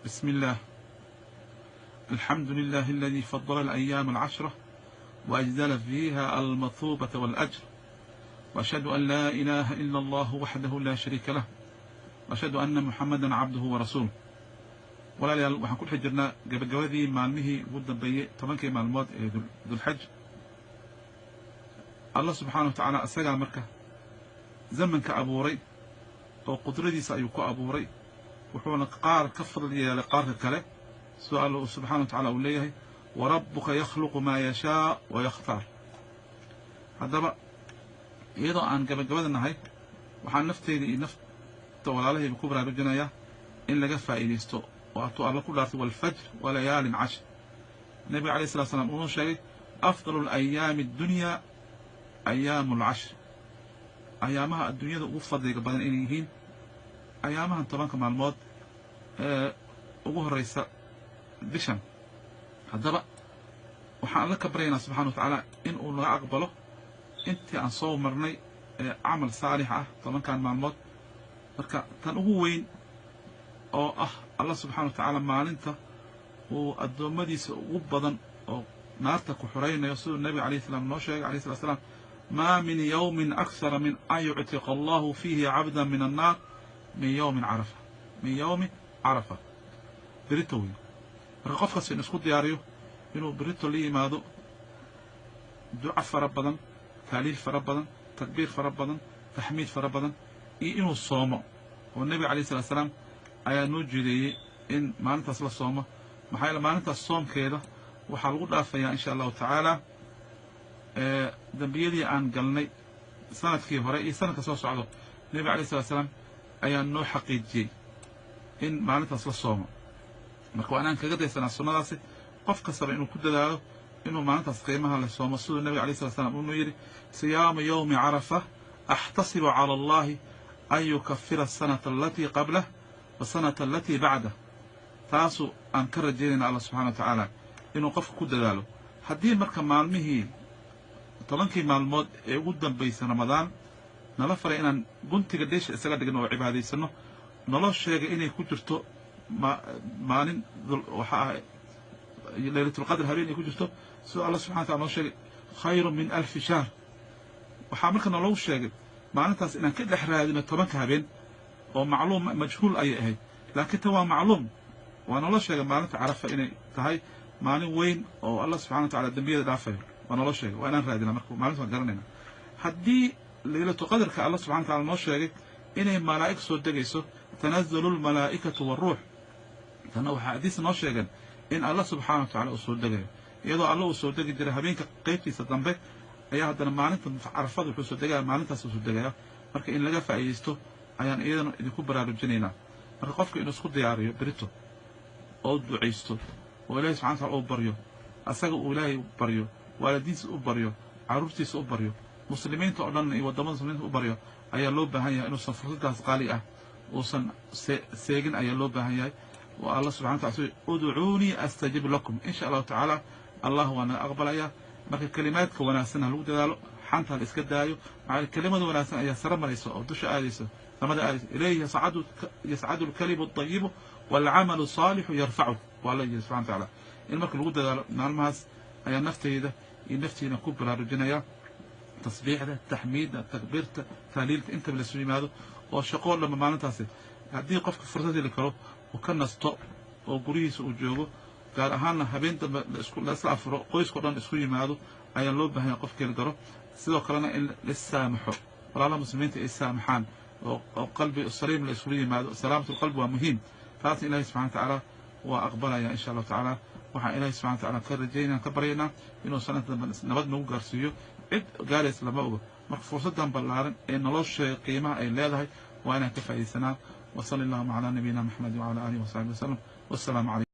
بسم الله. الحمد لله الذي فضل الأيام العشرة وأجزل فيها المثوبة والأجر، وأشهد أن لا إله إلا الله وحده لا شريك له، وأشهد أن محمدا عبده ورسوله. Walaalayaal, waxaan ku dhex jirnaa gabagabadii maalmihii ugu dambeeyey, 10kii maalmood ee Dulxaj. Allah subxaana wa tacaala isagaa marka zamanka abuuray oo qudradiisa ayuu ku abuuray, wuxuuna qaar ka fadl yeelay qaarka kale, sidoo alla subxana wa tacala uu leeyahay: "Warabuka yakhluqu maa yashaa wa yakhtaar." Haddaba, iyadoo aan gabagabada nahay, waxaan nafteyda iyo nafta walaalahayba ku baraarujinayaa in laga faa'iidaysto oo atuu Alla ku dhaartay: "والفجر وليال عشر." Nabiga عليه الصلاة سلام uu sheegay: "أفضل الأيام الدنيا أيام العشر." Ayaamaha adduunyada ugu fadliga badan inay yihiin ayaamahan 10ka maalmood ee ugu horeysa bishan. Haddaba, waxaan Alla ka baryaynaa subxana wa tacaala in uu naga aqbalo intii aan soo marnay ee camal saalix ah 10kan maalmood. Marka tan ugu weyn oo ah Allah subxana wa tacaala maalinta uu addoommadiisa ugu badan oo naarta ku xuraynayo, siduu nabiga عليه السلام noo sheegay عليه الصلاة سلام: "ما من يوم أكثر من أن يعتق الله فيه عبدا من النار من يوم عرفة." من يوم عرفة berito wey. Marka qof kasta inu isku diyaariyo inuu berito la yimaado duco fara badan, tahliil fara badan, takbiir fara badan, taxmiid fara badan, iyo inuu soomo, oo nebiga عليه الصلاة salaam ayaa noo jideeyey in maalintaas la soomo. Maxaa yeele, maalintaas soomkeeda waxaa lagu dhaafayaa insha Allahu tacaala dembiyadii aan galnay sanadkii hore iyo sanadka soo socdo. Nebiga عليه الصلاة salaam ayaa noo xaqiijiyey in maalintaas la soomo. Marka waa inaan kaga daysanaa sunnadaasi, qof kastaba inuu ku dadaalo inuu maalintaas qiimaha la soomo, siduu nabiga عليه الصلاة سلام uunuu yidhi: "صيام يوم عرفة أحتسب على الله أن يكفر السنة التي قبله والسنة التي بعده." Taasu aan ka rajaynayna Allah subxana wa tacaala inuu qofka ku dadaalo. Haddii marka maalmihii, 10kii maalmood ee ugu dambaysay Ramadaan, nala faray inaan guntiga dheesha isaga dhigno oo cibaadaysano, naloo sheegay inay ku jirto maalin waxa ah Leylatulqadr, habeen ay ku jirto, sidoo Allah subxana wataala noo sheegay: "خير من ألف شهر." Waxaa marka naloogu sheegay maalintaas inaan ka dhex raadino 10ka habeen, oo macluum majhuul ayay ahayd, laakiin tan waa macluum, waa naloo sheegay maalinta Carafa inay tahay maalin weyn oo Allah subxana wa tacala dembiyada dhaafayo. Waa naloo sheegay, waa inaan raadina. Marka maalinta waan garanayna. Haddii Leylatu Qadarka Allah subxana wa tacala noo sheegay inay malaa'ig soo degayso: "تنزل الملائكة والروح." Tanna waxaa xadiis noo sheegeen in Allah subxaana wa tacala uu soo degayo. Iyadoo Alla uu soo degi jiray habeenka qaybtiisa dambe, ayaa haddana maalinta Carafada wuxuu soo degaya, maalintaas uu soo degaya. Marka in laga faa'iidaysto ayaan iyadana idinku baraarujinaynaa. Marka qofka inuu isku diyaariyo berito oo ducaysto oo Ilahay subxana wataala uu baryo, asaga uu Ilaahay baryo, waalidiintiisa u baryo, carruurtiisa u baryo, muslimiinta oo dhan iyo waddamada muslimiinta u baryo ayaa loo baahan yahay. Inuusan fursaddaas qaali ah uusan seegin ayaa loo baahan yahay. Oo Allah subxana wa tacala: "ادعوني أستجب لكم." Insha Allahu tacaala Allah waa naga aqbalaya. Marka kelimaadka wanaagsan ha lagu dadaalo, xanta ha la iska daayo. Maxaa kelimada wanaagsan ayaa sare maraysa oo dusha aadaysa, samada aadaysa. "إليه يصعد الكلم الطيب والعمل الصالح يرفعه." Waa la yidhi subxana wa tacaala. In marka lagu dadaalo maalmahaas ayaa nafteyda iyo naftiina ku baraarujinaya. Tasbiixda, taxmiidda, takbiirta, tahliilka, intaba lasu yimaado oo shaqoo dhanba maalintaasi, haddii qofka fursad heli karo, uu ka nasto oo gurihiisa uu joogo, gaar ahaanna habeen dambe laisla afuro, qoyskao dhan isku yimaado ayaa loo baahanya qofka heli karo. Sidoo kalena in la saamaxo, walaalaha muslimiinta ay saamaxaan oo qalbi saliim la isula yimaado. سلامة القلب waa muhiim. Taasna Ilahi subxana wa tacaala waa aqbalaya insha Allahu tacaala. Waxaan Ilahi subxana wa tacala ka rajaynaa, ka baryaynaa inuu sanadka dambe nabad nagu gaarsiiyo. Cid gaaraysa lama ogo. Marka fursaddan ballaaran ee nolosha qiimaha ay leedahay waa inaan ka faa'iidaysanaa. وصلى اللهم على نبينا محمد وعلى آله وصحبه وسلم، والسلام عليكم.